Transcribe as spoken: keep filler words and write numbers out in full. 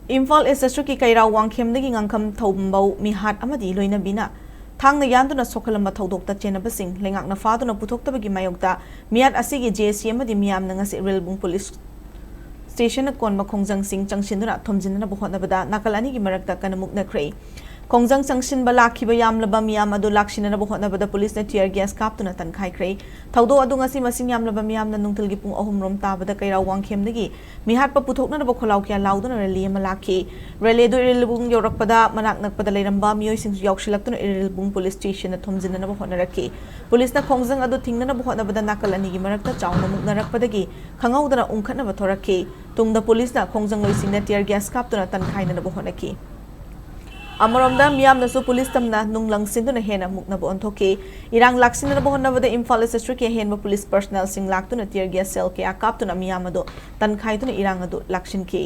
ꯏꯝꯐꯥꯜ ꯏꯁ ꯗꯤꯁꯇ꯭ꯔꯤꯛꯀꯤ ꯀꯩꯔꯥꯎ ꯋꯥꯡꯈꯦꯝꯗꯒꯤ ꯉꯥꯡꯈꯝ ꯊꯧꯕꯝꯕꯧ ꯃꯤꯍꯥꯠ ꯑꯃꯗꯤ ꯂꯣꯏꯅꯕꯤꯅ ꯊꯥꯡꯅ ꯌꯥꯟꯗꯨꯅ ꯁꯣꯛꯍꯜꯂꯝꯕ ꯊꯧꯗꯣꯛꯇ ꯆꯦꯟꯅꯕꯁꯤꯡ ꯂꯩꯉꯥꯛꯅ ꯐꯥꯗꯨꯅ ꯄꯨꯊꯣꯛꯇꯕꯒꯤ ꯃꯥꯌꯣꯛꯇ ꯃꯤꯍꯥꯠ ꯑꯁꯤꯒꯤ ꯖꯦ ꯁꯤ ꯑꯃꯗꯤ ꯃꯤꯌꯥꯝꯅ ꯉꯁꯤ ꯔꯤꯜꯕꯨꯡ ꯄꯨꯂꯤꯁ ꯁ꯭ꯇꯦꯁꯟꯅ ꯀꯣꯟꯕ ꯈꯣꯡꯖꯪꯁꯤꯡ ꯆꯪꯁꯤꯟꯗꯨꯅ ꯊꯣꯝꯖꯤꯟꯅꯅꯕ ꯍꯣꯠꯅꯕꯗ ꯅꯥꯀꯜ ꯑꯅꯤꯒꯤ ꯃꯔꯛꯇ ꯀꯟꯅ ꯃꯨꯛꯅꯈ꯭ꯔꯦ꯫ ꯈꯣꯡꯖꯪ ꯆꯪꯁꯤꯟꯕ ꯂꯥꯛꯈꯤꯕ ꯌꯥꯝꯂꯕ ꯃꯤꯌꯥꯝ ꯑꯗꯨ ꯂꯥꯛꯁꯤꯟꯅꯅꯕ ꯍꯣꯠꯅꯕꯗ ꯄꯨꯂꯤꯁꯅ tear gas ꯀꯥꯞꯇꯨꯅ ꯇꯟꯈꯥꯏꯈ꯭ꯔꯦ꯫ ꯊꯧꯗꯣꯛ ꯑꯗꯨ ꯉꯁꯤ ꯃꯁꯤꯡ ꯌꯥꯝꯂꯕ ꯃꯤꯌꯥꯝꯅ ꯅꯨꯡꯊꯤꯜꯒꯤ ꯄꯨꯡ ꯑꯍꯨꯝ ꯔꯣꯝ ꯇꯥꯕꯗ ꯀꯩꯔꯥꯎ ꯋꯥꯡꯈꯦꯝꯗꯒꯤ ꯃꯤꯍꯥꯠꯄ ꯄꯨꯊꯣꯛꯅꯅꯕ ꯈꯣꯜꯂꯥꯎ ꯀꯌꯥ ꯂꯥꯎꯗꯨꯅ rally ꯑꯃ ꯂꯥꯛꯈꯤ꯫ Rally ꯑꯗꯨ ꯏꯔꯤꯜꯕꯨꯡ ꯌꯧꯔꯛꯄꯗ ꯃꯅꯥꯛ ꯅꯛꯄꯗ ꯂꯩꯔꯝꯕ ꯃꯤꯑꯣꯏꯁꯤꯡꯁꯨ ꯌꯥꯎꯁꯤꯜꯂꯛꯇꯨꯅ ꯏꯔꯤꯜꯕꯨꯡ ꯄꯨꯂꯤꯁ ꯁ꯭ꯇꯦꯁꯟꯗ ꯊꯣꯝꯖꯤꯟꯅꯅꯕ ꯍꯣꯠꯅꯔꯛꯈꯤ꯫ ꯄꯨꯂꯤꯁꯅ ꯈꯣꯡꯖꯪ ꯑꯗꯨ ꯊꯤꯡꯅꯅꯕ ꯍꯣꯠꯅꯕꯗ ꯅꯥꯀꯜ ꯑꯅꯤꯒꯤ ꯃꯔꯛꯇ ꯆꯥꯎꯅ ꯃꯨꯛꯅꯔꯛꯄꯗꯒꯤ ꯈꯪꯍꯧꯗꯅ ꯎꯪꯈꯠꯅꯕ ꯊꯣꯔꯛꯈꯤ꯫ ꯇꯨꯡꯗ ꯄꯨꯂꯤꯁꯅ ꯈꯣꯡꯖꯪꯂꯣꯏꯁꯤꯡꯗ tear gas ꯀꯥꯞꯇꯨꯅ ꯇꯟꯈꯥꯏꯅꯅꯕ ꯍꯣꯠꯅꯈꯤ꯫ ꯑꯃꯔꯣꯝꯗ ꯃꯤꯌꯥꯝꯅꯁꯨ ꯄꯨꯂꯤꯁ ꯇꯝꯅ ꯅꯨꯡ ꯂꯪꯁꯤꯟꯗꯨꯅ ꯍꯦꯟꯅ ꯃꯨꯛꯅꯕ ꯑꯣꯟꯊꯣꯛꯈꯤ꯫ ꯏꯔꯥꯡ ꯂꯥꯛꯁꯤꯟꯅꯅꯕ ꯍꯣꯠꯅꯕꯗ ꯏꯝꯐꯥꯜ ꯏꯁ ꯗꯤꯁꯇ꯭ꯔꯤꯛꯀꯤ ꯑꯍꯦꯟꯕ ꯄꯨꯂꯤꯁ personnelꯁꯤꯡ ꯂꯥꯛꯇꯨꯅ tear gas shell ꯀꯌꯥ ꯀꯥꯞꯇꯨꯅ ꯃꯤꯌꯥꯝ ꯑꯗꯨ ꯇꯟꯈꯥꯏꯗꯨꯅ ꯏꯔꯥꯡ ꯑꯗꯨ ꯂꯥꯛꯁꯤꯟꯈꯤ꯫